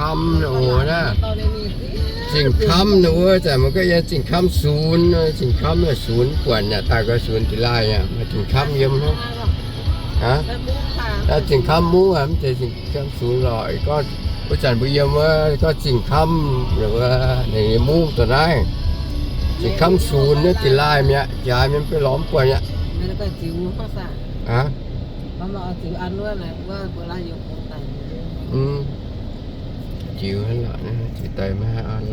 Kamv oc naaiv. Zingh Kamv naaiv wuov, zanc mbuo gorngv yiem Zingh Kamv sunx, Zingh Kamv sunx buonc yaac daaih gau sunx jiex laaih yaac maaih Zingh Kamv yiem hnangv. Zingh Kamv mungv aqv, mv zeiz Zingh Kamv sunx lorqc. Gorngv wuov zanc mbuo yiem wuov gorngv Zingh Kamv, ninh mungv dongh naaiv. Zingh Kamv sunx naaiv jiex laaih mi'aqv, jaax mienh beiv lorz mv buatc mi'aqv. Jiu daaih maiv an.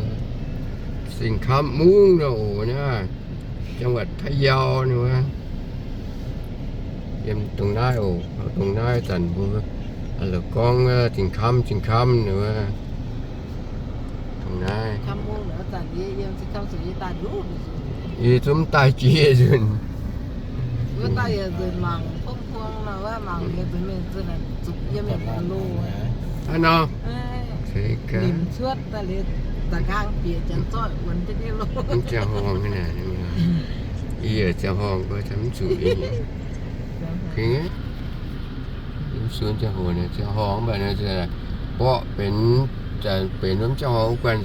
Zingh Kamv mungv naaiv oc naaiv, จังหวัดพะเยา naaiv wuov. Yiem dongh naaiv oc, dongh naaiv zanc mbuo la'gorngv Zingh Kamv, Zingh Kamv naaiv wuov. Dongh naaiv. Yie zungv daaih jiex nzunc. Hnangv nor. Mv ziangh horngh naaiv, yie ziangh horngh mv zuqc. Mv sunv ziangh hoc naaiv, ziangh horngh mv baac naaiv borqv benx, benx wuov ziangh horngh wuov guanh,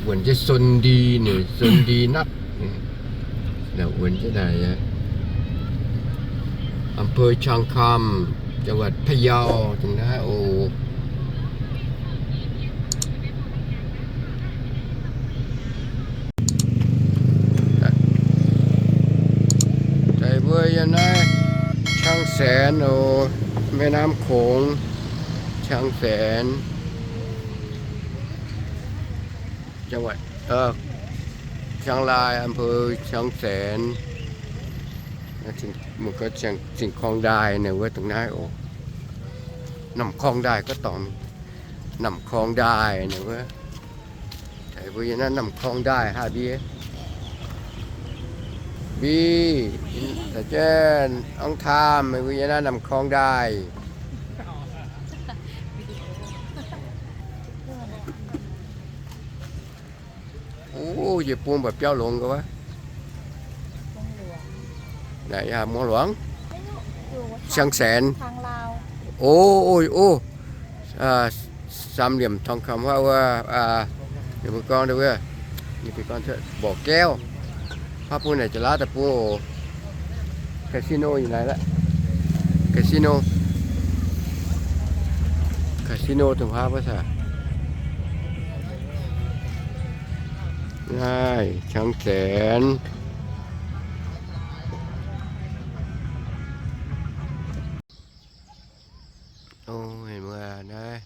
wuonx jienv Son Ndi naaiv, Son Ndi natv. Wuonx jienv naaic, อำเภอเชียงคำ จังหวัดพะเยา dongh naaiv oc. Daaih mbuo yiem naaiv ช้างแสน oc, แม่น้ำโขง ช้างแสน จังหวัด เอ่อ เชียงราย อำเภอเชียงแสน. Zingh, mbuo gorngv Zingh Korng Ndaaih naaiv wuov dongh naaiv oc. Namh Korng Ndaaih gorngv dorngx, Namh Korng Ndaaih naaiv wuov. Mbuo yiem naaiv Namh Korng Ndaaih haaix mbuo? Mbuo, aa, ong Taam, mbuo yiem naaiv Namh Korng Ndaaih. O, yie bung mbaac biauv longx ga'wuov. Naaiv yaac Muangh Luangc, Ciang Saenx. O, o, o, สามเหลี่ยมทองคำ wuov, wuov, ninh mbuo gorngv wuov, ninh mbuo gorngv Mborqv Gaeqv. Huaav bung naaic jaax-laauv deic-bung oc. Casino yiem naaiv laqv. Casino, casino dongh huaav wuov saah. Naaiv Ciang Saenx. O, mbuo naaiv,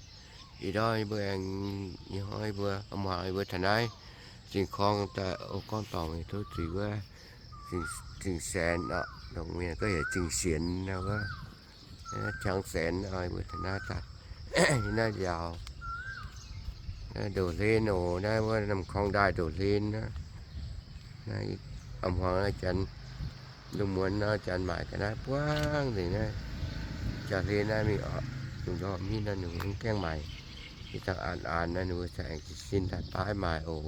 ih ndorm yie mbuo aengx, yie hnoi yie mbuo, muangx yie mbuo taux naaiv Zingh Korng daaih, o, gorngv dorngc tov zuiz wuov, Zingh Saenx oc, longc mienh gorngv heuc Zingh Sienx wuov. Ciang Saenx oc, yie mbuo taux naaiv daaih, naaiv njaaux, naaiv ndoqc hlen oc, naaiv wuov Namh Korng Ndaaih ndoqc hlen aqv. Naaiv a'hmuangx janx, lungh muonz nor janx maaic ga'naaiv buangv nzengc naaiv. Jaax hlen naaiv mingh oc, lungh ndorm hiuv nor ninh mbuo mv gaengh maaic. Ih zanc aanx-aanx naaiv ninh mbuo cingx aengx jiez sin daaih baav maaic oc.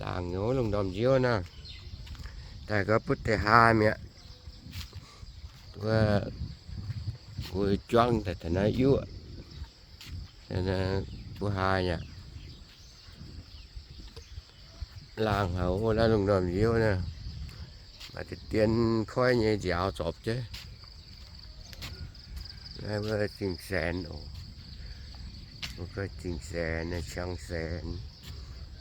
Laangh nyei lungh ndorm nziouv nor, daaih gau butv deix haa mi'aqv. Wuov, wuov juangv daaih taux naaiv yuoqv, butv haa mi'aqv. Laangh haic, o, naaiv lungh ndorm nziouv naaiv, maaih deix dien koiv nyei nziaaux zorpc jienv. Naaiv wuov Zingh Saenx oc. Mbuo gorngv Zingh Saenx, Ciang Saenx.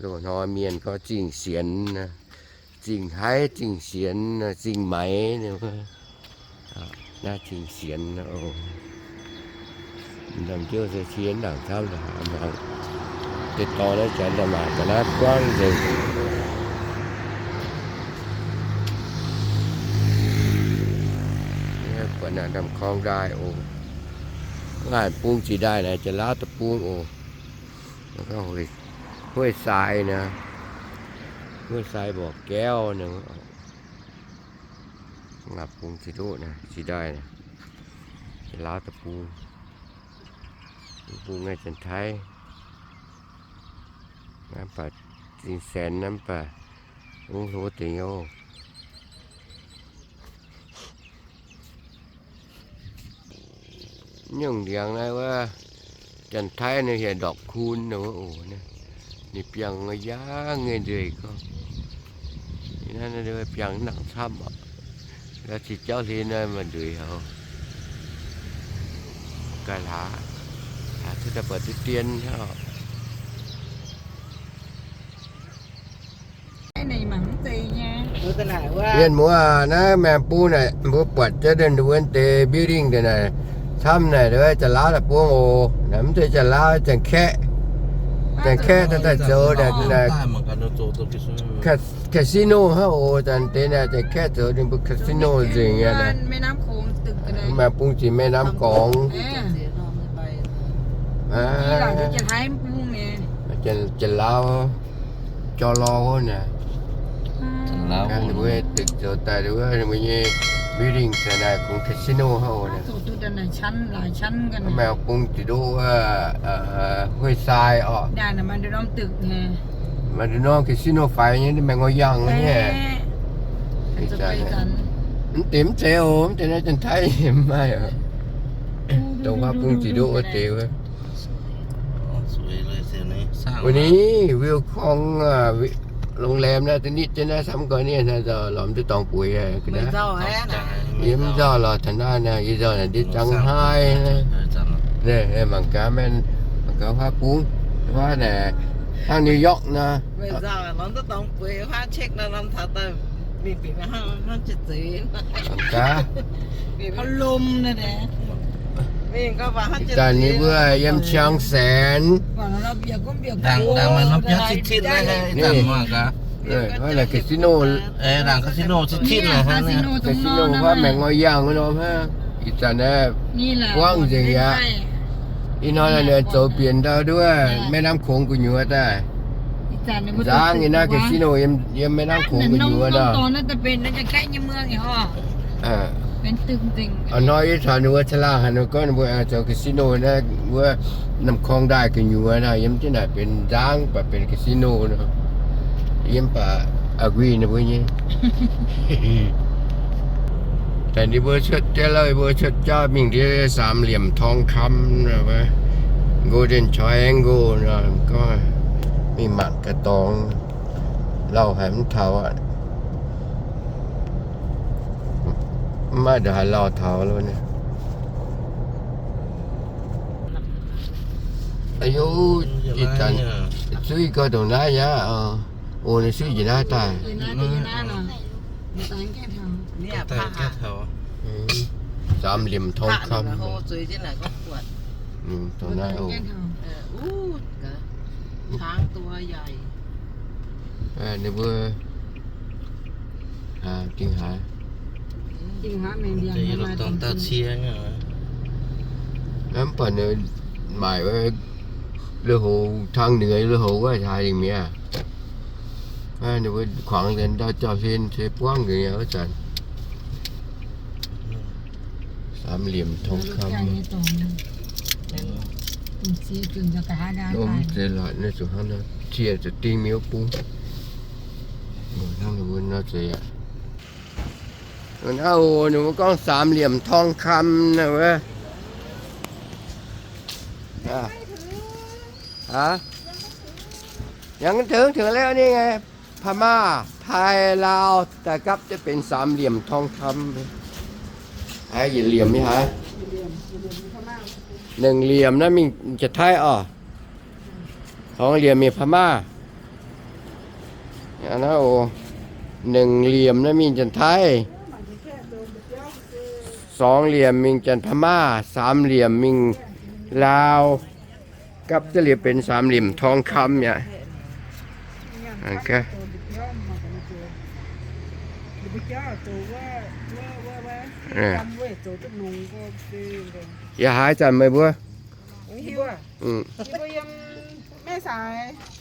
Loz-hnoi mienh gorngv Zingh Sienx, Zingh Haiv, Zingh Sienx, Zingh Maix. Naaiv Zingh Sienx oc. Ndorm nziouv se cien ndaangc camv, deix dorngx naaiv janx daaih maaic ga'naaiv buangv nzengc. Buatc naaic Namh Korng Ndaaih oc. Ngaanc bung jiex ndaaih naaic Janx-Laauv deic-bung oc. Huoqv sai naaiv, huoqv sai Mborqv Gaeqv naaiv. Ngaanc bung jiex ndoqv naaiv, jiex ndaaih naaiv, Janx-Laauv deic-bung. Bung ngaih Janx-Taiv. Naaiv baac Zingh Saenx naaiv baac mv hlo deix nyei. Nyungc ndiangx naaiv wuov, Janx-Taiv ninh heuc ndorpc kun nor oc. Ninh biangh yangh nyei nzueic gorngv. Naaiv biangh nangc camv oc. La'sic jauv hlen naaiv maaih nzueic haic. Gaax hlaax, hlaax cuotv daaih buatc duqv dien hnangv oc. Mienh muoz naaiv maengx bung naaic, mbuo buatc jienv wuov deix building deix naaic, camv naaic, jaax-laauv daaih buangv oc. Naaiv mv zeiz jaax-laauv, Janx-Kaeqv. Janx-Kaeqv daaih zoux casino hnangv oc. Zanc deix naaiv Janx-Kaeqv zoux ninh mbuo casino nzengc nyei. Maengx bung ziqc แม่น้ำโขง. Jaax-laauv jorh lorh wuov naaic. Ninh mbuo deix zoux daaih wuov ninh mbuo nyei building daaih naaic kungx casino hnangv oc. Maengx bung ziqc ndoqv wuov huih sai oc. Maaih nduqc norm casino faix nyei, maengx ngoi yangh nyei. Mv deix mv zeiz oc, mv deix naaiv Janx-Taiv mv maaih oc. Dongh huaav bung ziqc ndoqv wuov deix wuov. Wuov ni วิวคอง โรงแรม naaiv da'nitv jienv naaiv camv gorqv-nienh naaiv nzauh lorz mv duqv dorngx bueix. Yie mv nzauh lorz taux naaiv naaiv, yie nzauh naaiv ndiev Jangx Haih. Mangc gaax mienh, mangc gaax huaav bung, huaav naaic hnangv New York nor. Zanc ninh mbuo yiem Chiang Saen. Casino, casino huaav maengx ngoi yangh wuov norm hnangv. Ih zanc naaiv buangv nzengc aqv. Ih hnoi naaiv ninh zoux bieqc ndau nduov แม่น้ำโขง gu'nyuoz daaih. Nzangv nyei naaiv casino yiem แม่น้ำโขง gu'nyuoz nor. Ih hnoi yie taux ninh mbuo caangh laangh haic nor gorngv ninh mbuo zoux casino naaiv wuov แม่น้ำโขง daaih gu'nyuoz nor, yiem jienv naaic benx nzangv baac benx casino nor. Yiem baac aqv guih ninh mbuo nyei. Daaih ninh mbuo cuotv jauv, ninh mbuo cuotv jauv mingh ndiev สามเหลี่ยมทองคำ Golden Triangle nor, gorngv mingh mangc gaax dorngx, lauh haic mv taux aqv. Mv maaih ndongc haaix lauh taux lo naaiv. Aa yo, ih zanc zuiv gau ndongc naaiv aqv. Oc, ninh zuiv njiec naaiv daaih. สามเหลี่ยมทองคำ Ninh mbuo dingh haaix, mv baac ninh maaic wuov lui-houx, ทางเหนือ lui-houx wuov haaix dingc mi'aqv. Ninh mbuo kuangx nzengc ndau jauv-hlen se buangv nzengc wuov zanc. สามเหลี่ยมทองคำ Mv zeiz lorqc, naaiv zuqc hnangv nor cie zuqc ding mingh wuov bung. Hnangv ninh mbuo nor zeiz aqv. Naaiv oc, ninh mbuo gorngv สามเหลี่ยมทองคำ naaiv wuov. Haaix? Yangh tengx tengx leo ni ngaih, พม่า, ไทย, ลาว daaih gapv jienv benx สามเหลี่ยมทองคำ. Haaix yietc liemc nyei haaix? หนึ่งเหลี่ยม naaiv mingh Janx-Taiv oc. สองเหลี่ยม mingh พม่า. Naaiv oc, หนึ่งเหลี่ยม naaiv mingh Janx-Taiv. สองเหลี่ยม mingh Janx-Pmaa, สามเหลี่ยม mingh Laau. Gapv jienv liuz benx สามเหลี่ยมทองคำ mi'aqv. Yaac haaix zanc meih mbuo?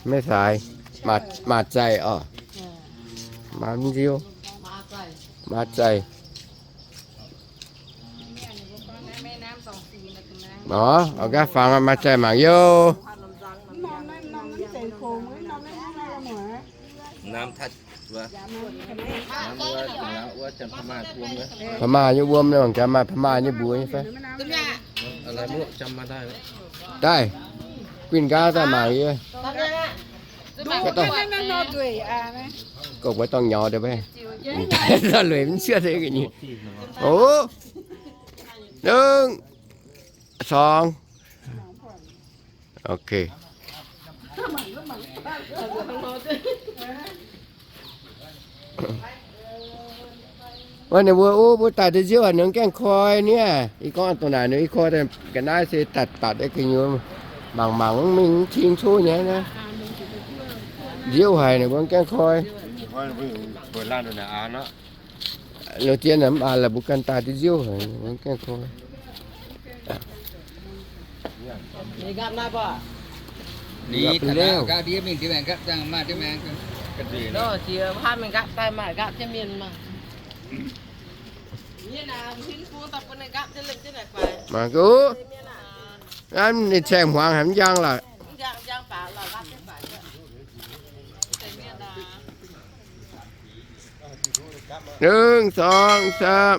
Maiv saaix, maac zaih oc. Maac nziu, maac zaih. Oc, oc, gaav fangx maac zaih mangc youh. Pmaa nyei wuom, mangc gaax maaih Pmaa nyei mbuox nyei fai. Daaih, guinh nqaang daaih mangc yie. Gouv mbuo dorng nyaux deix maiv, lueic mv cuotv nyei. O, ningv, sorng. Ok. Wuov ninh mbuo, o, mbuo daaih deix nziouv haic, ninh gaengh koi niaa. Ih gorngv dongh naaic ninh i koi ga'naaiv se datc-datc ga'nyuoz, mangc mangc mv mingh mv cing coqv nyei naaiv. Nziouv haic ninh mbuo gaengh koi. Lungh zien mv baac la'buo ganh daaih deix nziouv haic, ninh mbuo gaengh koi. Mangc gaax, naaiv ninh caeng hmuangx haic mv njang lorqc. Ningv, sorng, saam.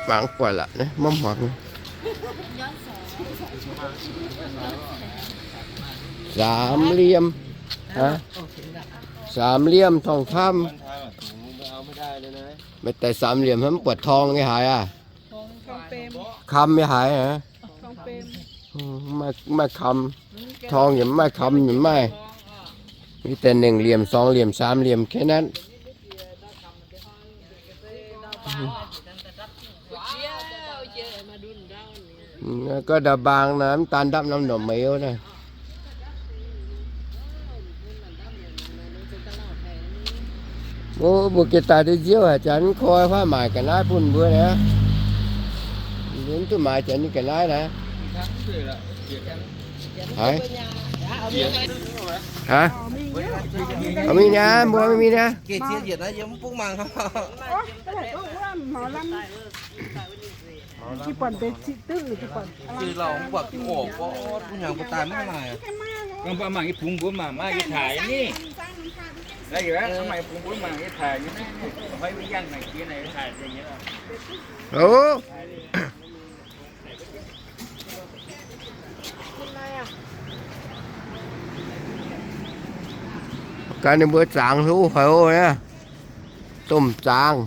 Mangc buatc lorqc, maiv hmuangx. Saam liemh, saam liemh torngv kamv. Maaih deix saam liemh mv buatc torngv nyei haaix aqv? Kamv nyei haaix aqv? Mv maaih kamv. Torngv yaac mv maaih, kamv yaac mv maaih. Mingh deix nengh liemh, sorng liemh, saam liemh แค่นั้น. Gorngv ndau-mbaang naaiv mv daan ndapv norm ndorm meix naaiv. O, mbuo gengh daaih deix nziouv haic, janx mv koi fai maaic ga'naaiv bun mbuo naaiv. Mv duqv maaiz janx nyei ga'naaiv naaiv. Haiz, mingh naaiv, mbuo mingh naaiv. Gaax ninh mbuo zaangc hlo haic oc, domh zaangc.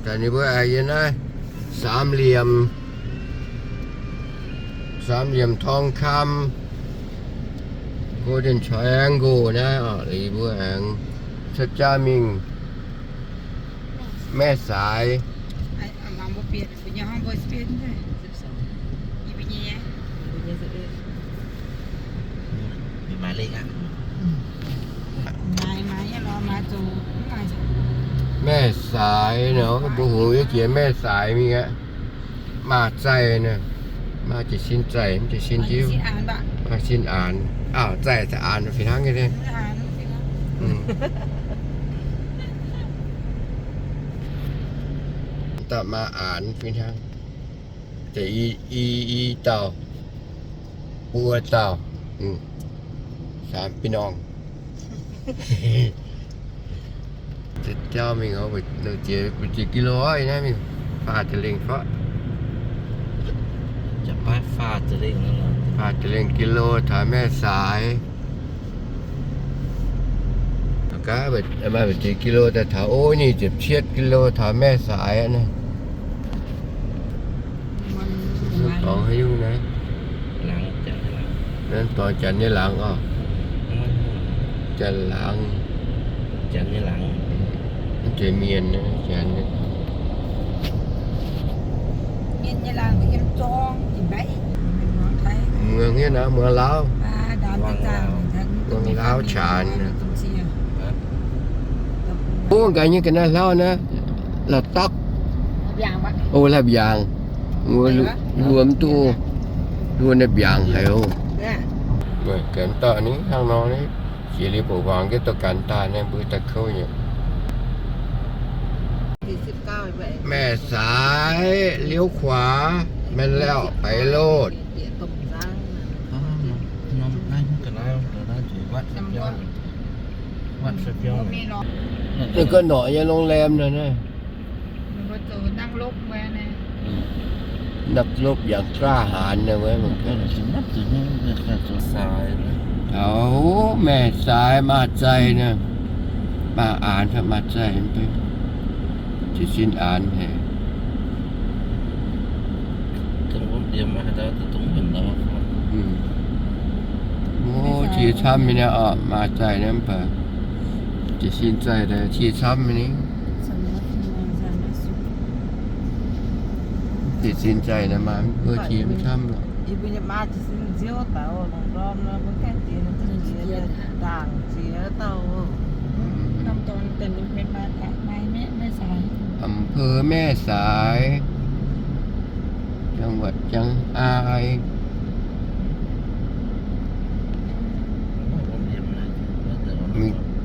Daaih ninh mbuo aengx yiem naaiv สามเหลี่ยม, สามเหลี่ยมทองคำ, Golden Triangle naaiv oc. Liuz mbuo aengx cuotv jaav mingh แม่สาย. Maev Saaix nor, mbuo hungx yie jiex Maev Saaix mingh aqv. Maaih zaih nor, maaih jiez sin zaih, mv jiez sin diuv. Maaih sin aanx. Aah, zaih caux aanx fih hnangv nyei. Daaih maaih aanx fih hnangv. Deix i, i, i dauh, buo dauh, สามพี่น้อง. Jauv mingh oc, jiex, jiex กิโล oc, naaiv mingh faah za'lengh faqv. Faah za'lengh กิโล taux Maev Saaix. Gaav maaih jiex กิโล daaih taux, o, nyic ziepc cietv กิโล taux Maev Saaix aqv naaiv. Dorngx haaix nyungc naaiv? Dorngx Janx nyei laangz oc. Janx laangz. Mv zeiz mienh, Janx. Muangx nyei naaiv, muangx Laauv. Muangx Laauv Janx. O, gaax nyei ga'naaiv hlauv naaiv, la'dokv. O, la'mbiaangc. Luo mv duqv, luo naaiv mbiaangc haic oc. Ganh dauh ni hnangv nor ni, jiex liuz bouc huaangx jienv dorh ganh daaih naaiv mbuo daaih kouv nyei. Maev Saaix เลี้ยวขวา แม่นแล้ว ไปโลด. Ninh ganh norqc nyei โรงแรม naaiv naaiv. นักรบอย่างกล้าหาญนะเว้ย มันก็ Taux Mae Sai, Maa Zai naaiv, baac aanx Maa Zai, jiez sin aanx haic. Ov, cie camv nyei naaiv oc, Maa Zai naaiv mv baac jiez sin zaih daaih cie camv nyei. Jiez sin zaih naaiv maaih mv cie mv camv lorqc. Am pu Mae Sai, จังหวัดเชียงราย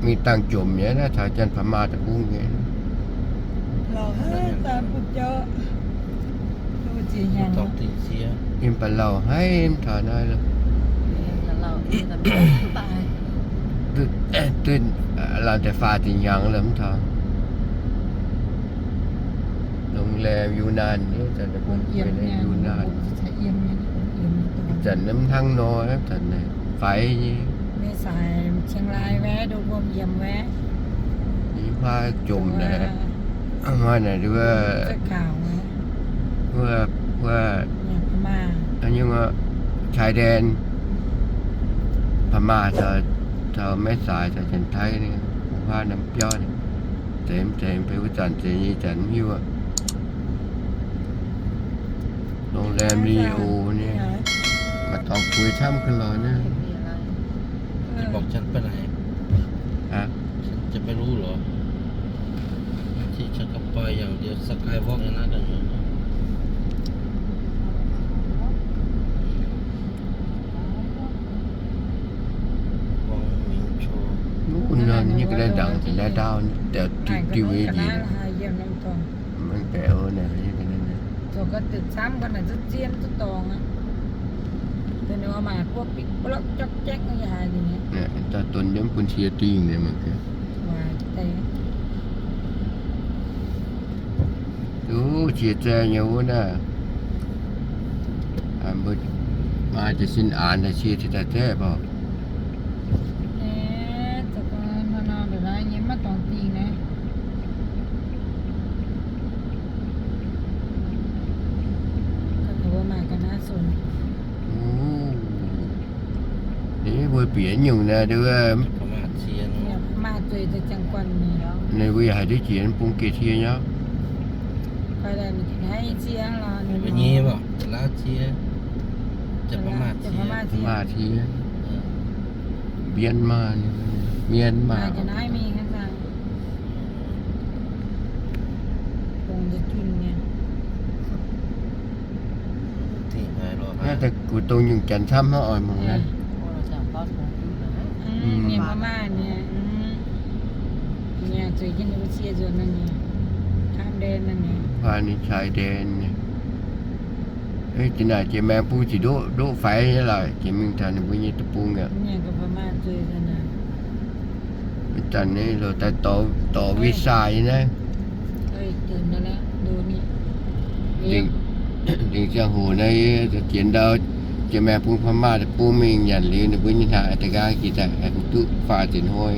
mingh dangh jomc nyei naaiv, taux janx Pa'maah deic-bung nyei. Yiem baac lauh haiv mv taux naaiv lorqc. Duqv, duqv lamh deix faah ziepc hnyangx lorqc mv taux. โรงแรม Yunnan, Yunnan. Ih zanc mv hnangv nor, zanc naaiv faix nyei. Ih huaav jomc naaic, hnoi naaic, wuov, wuov, chai daen, Pa'maah caux, caux Mae Sai caux Janx-Taiv nyei, huaav norm biauv, zeiz mv zeiz, beiv wuov zanc zeiz nyei, ih zanc mv hiuv aqv. โรงแรม Leo nyei, maaih dorngx bueix camv ga'lorqc naaiv. จะบอกฉันไปไหน ฮะ จะไม่รู้เหรอ ที่ฉันก็ไปอย่างเดียว Skywalk อย่างนั้นเลย Quang Minh Châu. Wuov nor nyei ga'naaiv ndaangc, ga'naaiv ndaauv, diuh diuh nyei. Maiv baeqc wuov naaic, daaih donx jienv bun cie dingh nyei mangc gaax. Duqv cie zaeng nyei wuov naaiv. Mbuo maaih jiez sin aanx daaih cie daaih zaeqv baac. Ninh mbuo bieqc nyungc naaiv, ninh mbuo yaac haiz duqv jiex bung geh cie nyei. Pa'maah cie, Myanmar, Myanmar. Naaiv daaih gu'dongh nyungc janx camv hnangv oix mangc naaiv. Huaav ninh chai daen nyei. Jiex naaic jiex maengx bung ziqc ndoqv ndoqv faix nyei lorqc, jiex mingh taux ninh mbuo nyei deic-bung aqv. Zanc naaiv loz daaih dorh visa nyei naaiv. Dingc ziangh hoc naaiv jiex ndau, jiex maengx bung Pa'maah deic-bung mingh nyanc liuz ninh mbuo nyei hnaangx da'nqaang jiex daaih, duqv faah ziepc hnoi.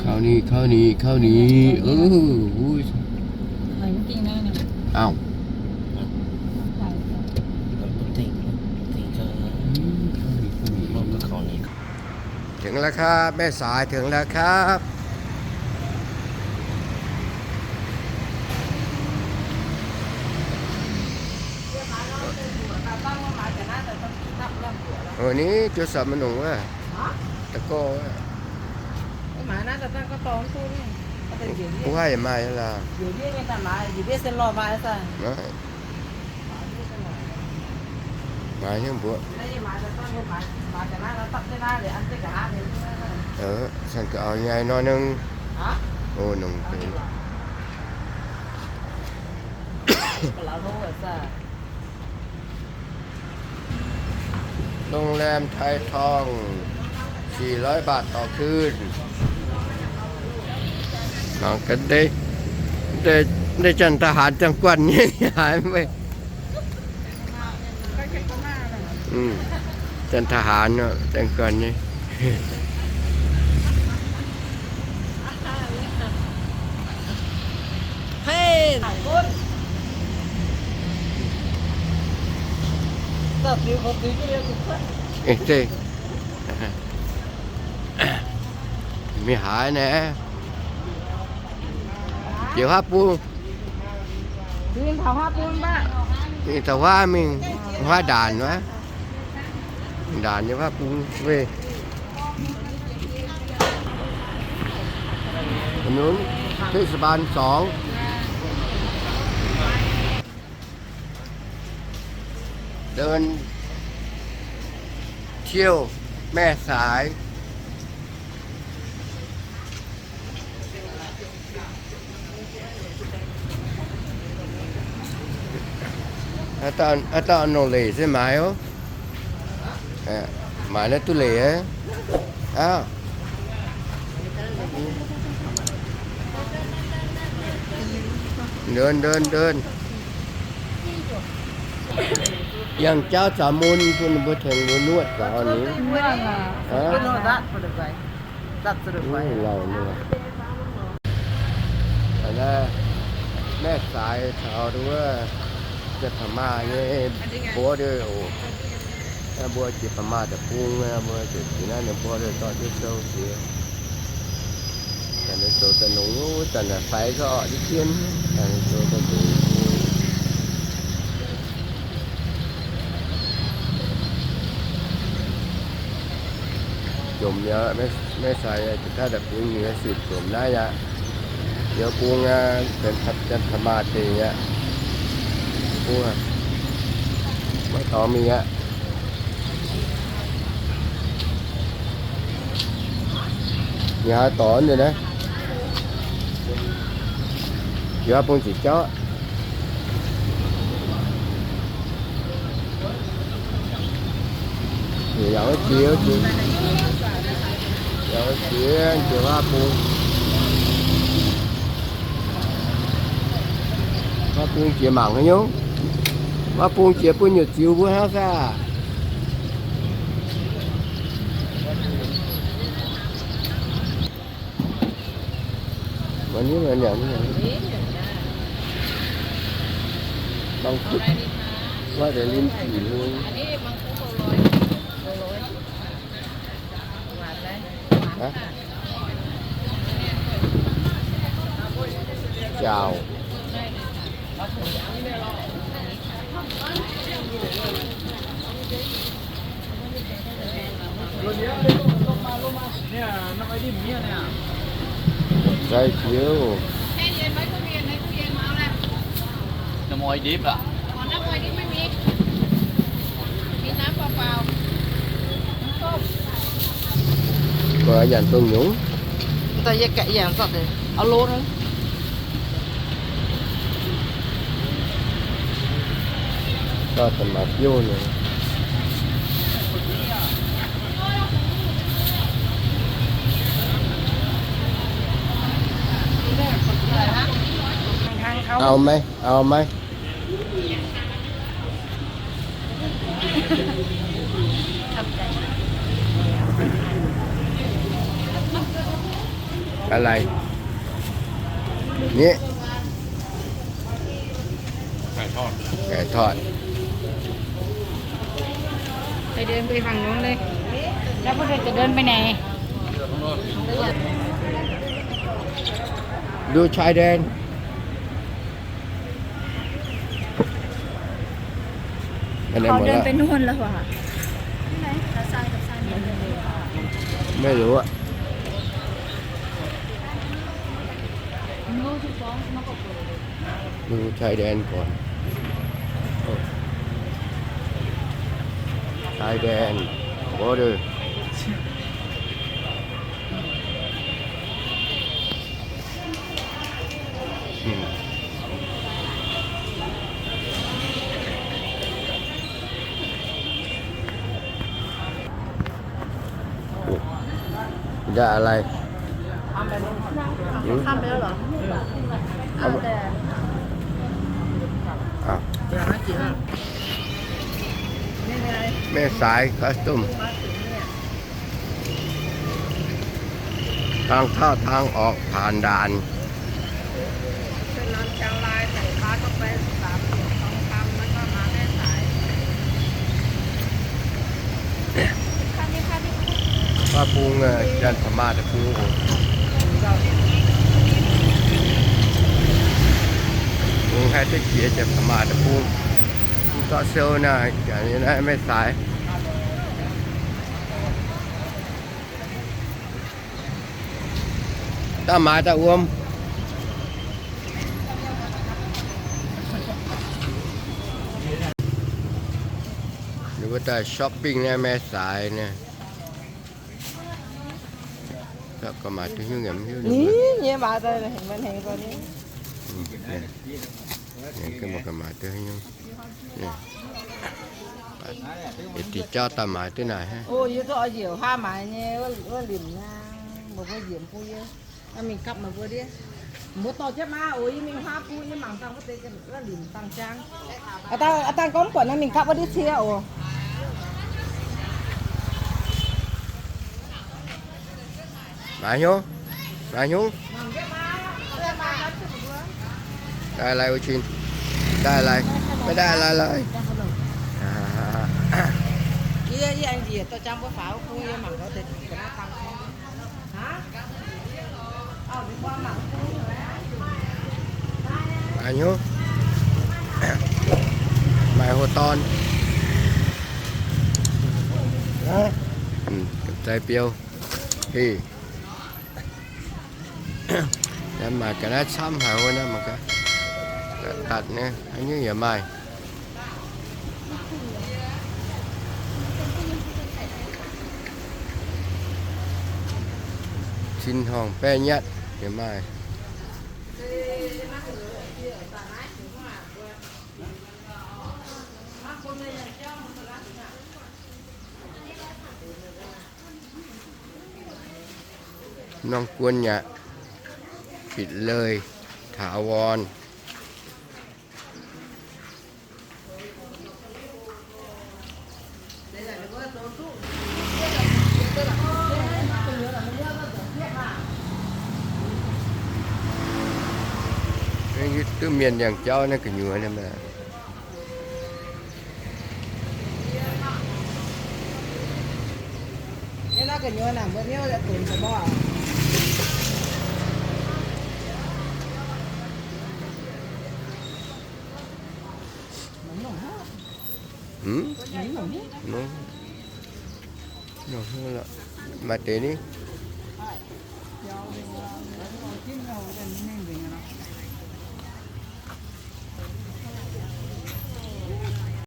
Kauv ni, kauv ni, kauv ni. Auv. Kauv ni, kauv ni. ถึงแล้วครับ แม่สาย ถึงแล้วครับ Ơ, ni jiu sop maiv nongc wuov. Da'gorh wuov. Mbuo haih maaih lorqc. Maaih hnyouv mbuoqc. Cang ga'au nyei nor nengh. โอ้ หนองเบน โรงแรมไทยทอง สี่ร้อยบาทต่อคืน หนองกันได้ ได้ ได้จันทหารจังกวนนี่ หายไป อืม จันทหารเนาะ จังกวนนี่ เฮ้ย เอ้ย เจ้ย ไม่หายนะ เดี๋ยวครับปู Dinh thảo hoa bung bác. Dinh thảo hoa mingh, hoa đản mah. Đản nyei hoa bung weh. Haaix nyungc, เทศบาลสอง เดินเที่ยวแม่สาย Aa, dauh nongc leic se maaiz oc. Maaiz naaiv duqv leic aqv. Aa, ndon, ndon, ndon. Yangh jauv zaux mun bun ninh mbuo tengx mbuo nuotv gaux ni. Aa, lauh nyei. Naaiv แม่สาย caux wuov Janx-Paa^maac nyei border oc. Naaiv mbuo jiex Paa^maac deic-bung, mbuo jiex naaiv ninh mbuo dorh jienv sou jiex. Ninh zoux daaih nongx wuov zanc faix zorqv jienv, ninh zoux daaih nongx. Jomc mi'aqv, แม่สาย jiex taux deic-bung nyei sic jomc naaiv aqv. Yie bung aqv, Janx-Paa^maac deic aqv. Bung aqv, maiv dorngx mingh aqv. Nyaah dorngx nyei naaiv. Jiex bung ziqc jauv. Yaac jiex, jiex, yaac jiex, jiex huaav bung. Huaav bung jiex mangc haaix nyungc? Huaav bung jiex bun nyutc ziux mbuo hnangv saah? Mangc kuv, mangc kuv, jaauc. Zai jiu. น้ำอ้อยดิบอ่ะ อ๋อ น้ำอ้อยดิบไม่มี มีน้ำเปล่าๆ น้ำส้ม Mbuo yangh dongh nyungc. Daaih yie gaeqv yangh zorqv deix, auv-loz naaiv. Dauh da'maah biouv nyei. Auv maiv? Auv maiv? A'lais. Ni. Cải tart. Cải tart. Phải đi vềฝั่ngนู้นเลย แล้วพวกเธอจะเดินไปไหน ดูชายแดน อันนี้หมดแล้ว เขาเดินไปนู่นแล้วอะ ที่ไหน ตาซายกับซายเหมือนกันเลย ไม่รู้อะ ดูชายแดนก่อน ชายแดน border. ได้อะไร อืม เอา อ่ะ แม่สาย คอสตูม ทางเข้าทางออกผ่านด่าน เป็นร้านเชียงราย แต่ป้าต้องไปสามเหลี่ยมทองคำ แล้วก็มาแม่สาย Pá Bung, janx taux maah deic-bung oc. Bung haih duqv jiex janx taux maah deic-bung. Mv zorqv sou naaiv, janx nyei naaiv maiv saaix. Daaih maaiz daaih wuom. Ninh mbuo daaih shopping naaiv maiv saaix naaiv. Ga'maaic duqv hnyouv nyei mv hiuv. Nyei maaiz daaih hengx, hengx daaih ni. Ga'maaic duqv hnyouv. Yietc diuc jauv daaih maaiz duqv naaic. O, yie duqv oix njiec huaav maaiz nyei wuov limc aqv. Mbuo mbuo njiec bun yie. Mingh gapv meih mbuo ndiev. Mbuo dorh jienv maa oc. Yie mingh huaav bun yie mangc dangh wuov deix wuov limc dangh jaang. Aa dangh gorngv mv buatc naaiv mingh gapv wuov ndiev cie oc. Maaiz hnyouv, maaiz hnyouv. ได้อะไร Uo Chin? ได้อะไร ไม่ได้อะไรเลย Yie, yie aengx njiec dorh jang mbuo faaux wuov bung yie mangc gaax deix ga'naaiv dangh. Maaiz hnyouv, maaiz hoc dorn. Gamh zai biou. Heh. Naaiv maaih ga'naaiv camv haic wuov naaiv, mangc gaax. Datc nyei, haaix nyungc yaac maaih. Cin horngh baeqv nyatv yaac maaih. Norm guon yaac ปิดเลย ถาวร. Duqv mienh ndiangx-jauv naaiv gu'nyuoz naaiv maah. Maaih deix ni.